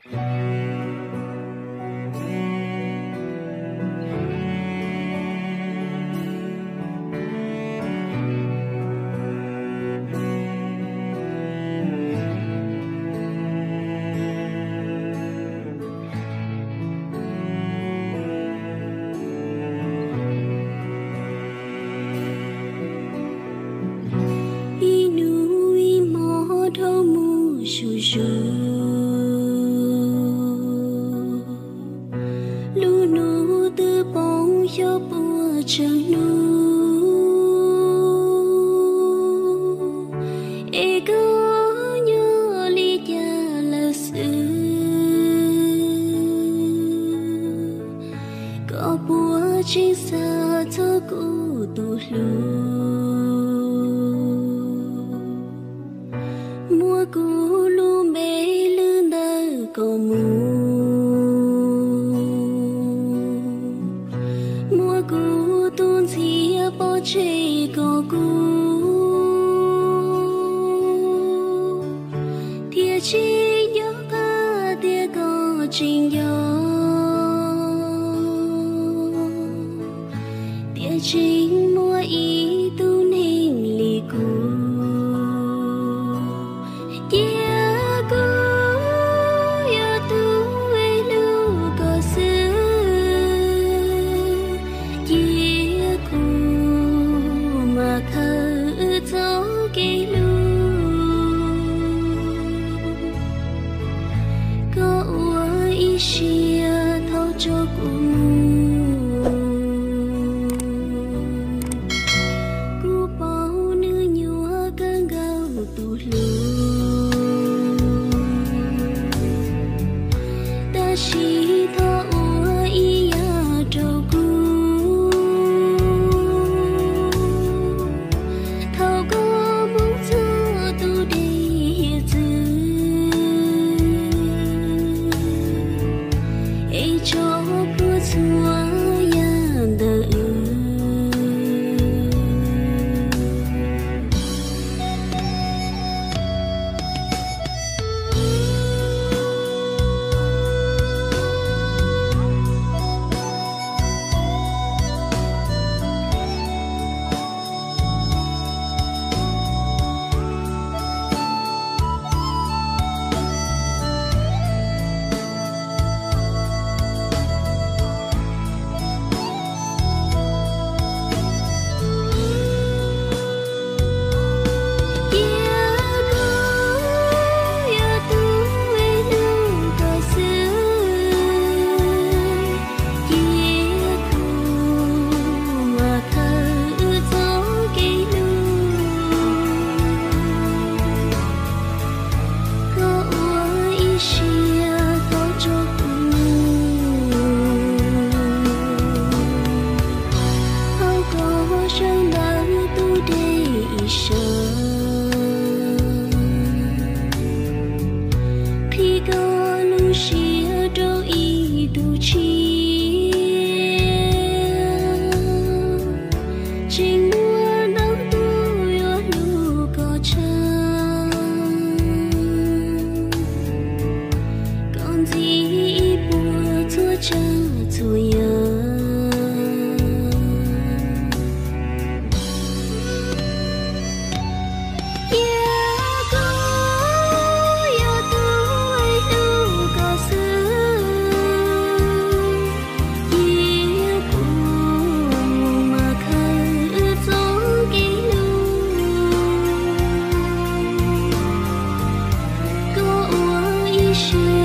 Ib hnub ib hmo dhau mus zuj zus, lub hnub twb poob xyov puas tsawg hnub, es koj nyob li cas lawm xwb? Koj puas tseem xav txog kuv tus hlub? Muab kuv lub npe lwb ntawm koj mus, muab kuv tus ntxhiab pov tseg kom kub, thiaj tsis nco qab tias koj tseem nco, tiam sis muaj ib tug neeg li kuv. Cia kuv yog tus hlub koj xwb, cia kuv mam khaws wb txoj kev hlub. Koj ua ib siab thauj tso kuv mus, kuv paub nws nyuaj kawg nkaus tus hlub, tab sis thov ua ib yam rau kuv. Thaum koj mus txog tus dej hiav txwv, es tso plhuav txhua yam ntawm wb. Cia kuv yog tus hlub koj xwb, cia kuv mam khaws wb txoj kev hlub. Koj ua ib siab thauj tso kuv mus, thauj koj sawv ntawm tus dej ib sawv, qhib koj lub siab rau ib tug tshiab. Tseem muaj ntau tus yuav hlub koj tshaj, koj ntxiv ib puas txhua tsav txhua yam. Cia kuv yog tus hlub koj xwb, cia kuv mam khaws wb txoj kev hlub. Koj ua ib siab